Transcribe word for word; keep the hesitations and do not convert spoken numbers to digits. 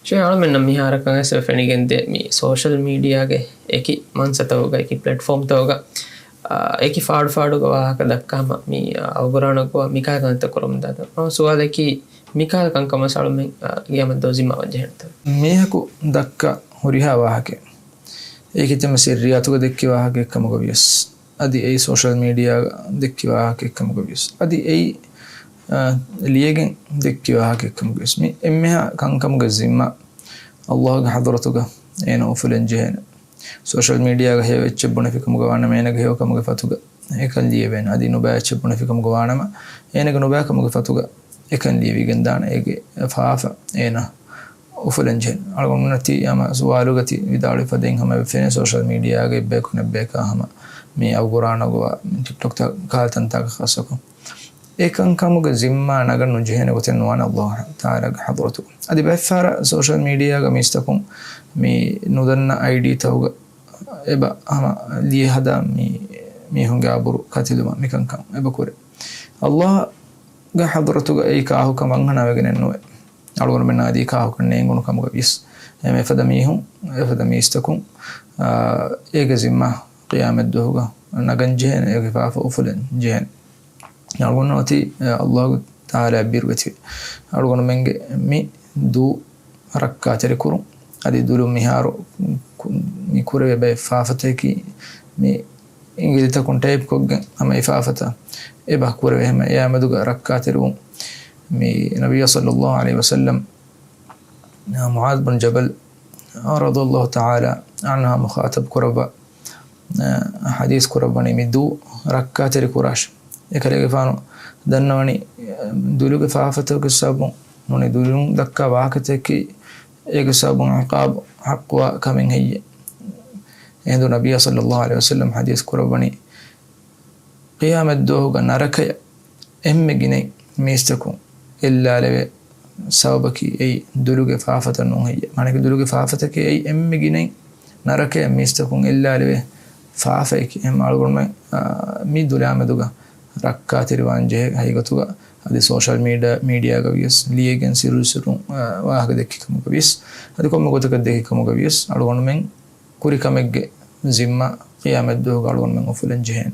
ޝޭ އަޅުމެންނަށް މިހާރަކަށް ވެސް ފެނިގެންދޭ މި ސޯޝަލް މީޑިއާގެ އެކި މަންސަތަކުގަ، އެކި ޕްލެޓްފޯމްތަކުގަ، އާ، އެކި ފާޑުފާޑުގަ ވާހަކަ ދައްކާ ހަމަ މި، އާ، އަޅުގަނޑުމެންނަށް މިކަހަލަ ކަންތައް ކުރަމުންދާތަން. ސުވާލަކީ މިކަހަލަ ކަންކަމަށް އަޅުމެން، އާ، ގިޔަމަށް ދޯ ޒިންމާވާން ޖެހޭނެތަ؟ މީހަކު ދައްކާ ހުރިހާ ވާހަކައެއް އެކި ތެމަ ސިއްރިއްޔާތުގަ ދެއްކި ވާހަކައެއްކަމުގަ ވިޔަސް، އަދި އެއީ ސޯޝަލް މީޑިއާގަ ދެއްކި ވާހަކައެއްކަމުގަ ވިޔަސް، އަދި އެއީ، އާ، ލިޔެގެން ދެއްކި ވާހަކައެއްކަމުގަ ވިޔަސް، މި އެންމެހާ ކަންކަމުގެ ޒިންމާ އައްލާހުގެ ޙަޟްރަތުގަ އޭނަ އުފުލެން ޖެހޭނެ. ސޯޝަލް މީޑިއާގަ ހެޔޮ އެއްޗެއް ބުނެފިކަމުގަ ވާނަމަ އޭނަގެ ހެޔޮކަމުގެ ފަތުގަ އެކަން ލިޔެވޭނެ. އަދި ނުބައި އެއްޗެއް ބުނެފިކަމުގަ ވާނަމަ އޭނަގެ ނުބައިކަމުގެ ފަތުގަ އެކަން ލިޔެވިގެންދާނެ. އޭގެ ފާފަ އޭނަ އުފުލެން ޖެހޭނެ. އަޅުގަނޑުމެންނަށް ތި ހަމަ ސުވާލުގަ ތި ވިދާޅުވި ފަދައިން ހަމަ އެބަ ފެނޭ ސޯޝަލް މީޑިއާގަ އެއްބަޔަކު ނެއްބަޔަކާ ހަމަ މި އަގުރާނަ ގޮވާ ޓިކްޓޮކްތައް ކަހަލަ ތަންތާކަށް ޚާއްޞަކޮށް އެކަންކަމުގެ ޒިންމާ ނަގަން ނުޖެހޭނެ ގޮތެއް ނުވާނެ އައްލާހު ތަޢާލާގެ ޙަޟްރަތު. އަދި ބައެއްފަހަރަށް ސޯޝަލް މީޑިއާގަ މީސްތަކުން މި ނުދަންނަ އައިޑީތަކުގަ އެބަ ހަމަ ލިޔެ ހަދާ މި މީހުންގެ އަބުރު ކަތިލުމަށް މިކަންކަން އެބަ ކުރޭ. އައްލާހުގެ ޙަޟްރަތުގަ އެއީ ކާކުކަން ވަންހަނާވެގެނެއް ނުވޭ. އަޅުގަނޑުމެންނާ އަދި ކާކުކަން ނޭނގުނު ކަމުގަ ވިޔަސް، އެހެން އެފަދަ މީހުން، އެފަދަ މީސްތަކުން، އާ، އޭގެ ޒިންމާ ޤިޔާމަތްދުވަހުގަ ނަގަން ޖެހޭނެ، އޭގެ ފާފަ އުފުލެން ޖެހޭނެ. އަޅުގަނޑު އޮތީ، އެ، އައްލާހު ތަޢާލާ ބިރުވެތި. އަޅުގަނޑުމެންގެ މި ދޫ ރައްކާތެރި ކުރުން. އަދި ދުލުން މިހާރު ކު-، މި ކުރެވޭ ބައެއް ފާފަތަކީ މި އިނގިލިތަކުން ޓައިޕްކޮށްގެން ހަމަ އެ ފާފަތައް އެބަ ކުރެވޭ. ހަމަ އެއާ މެދުގަ ރައްކާތެރިވުން. މި ނަބިއްޔާ ޞައްލައްލާހު ޢަލައިހި ވަސައްލަމް މުޢާޛް ބިން ޖަބަލް ރަޟިޔައްލާހު ތަޢާލާ ޢަންހާ މުޚާޠަބް ކުރައްވާ ޙަދީޘް ކުރައްވަނީ މި ދޫ ރައްކާތެރި ކުރާށި. އެކަލޭގެފާނު ދަންނަވަނީ، ދުލުގެ ފާފަތަކުގެ ސަބަބުން ނޫނީ ދުލުން ދައްކާ ވާހަކަތަކަކީ އޭގެ ސަބަބުން ޢިޤާބު ޙައްޤުވާ ކަމެއް ހެއްޔޭ؟ އެހިނދު ނަބިއްޔާ ޞައްލައްލާހު ޢަލައިހި ވަސައްލަމް ޙަދީޘް ކުރައްވަނީ، ޤިޔާމަތްދުވަހުގަ ނަރަކަޔަށް އެންމެ ގިނައިން މީސްތަކުން އެއްލާލެވޭ ސަބަބަކީ އެއީ ދުލުގެ ފާފަތައް ނޫން ހެއްޔޭ؟ މާނައަކީ ދުލުގެ ފާފަތަކީ އެއީ އެންމެ ގިނައިން ނަރަކަޔަށް މީސްތަކުން އެއްލާލެވޭ ފާފައަކީ. އެހެން އަޅުގަނޑުމެން، އާ، މި ދުލާމެދުގަ ރައްކާތެރިވާން ޖެހޭ ހަގީގަތުގަ އަދި ސޯޝަލް މީޑިއާ، މީޑިއާގަ ވިޔަސް ލިޔެގެން ސިއްރު ސިއްރުން، އާ، ވާހަކަ ދެއްކި ކަމުގަ ވިޔަސް އަދި ކޮންމެ ގޮތަކަށް ދެއްކި ކަމުގަ ވިޔަސް އަޅުގަނޑުމެން ކުރި ކަމެއްގެ ޒިންމާ ޤިޔާމަތްދުވަހުގަ އަޅުގަނޑުމެން އުފުލެން ޖެހޭނެ.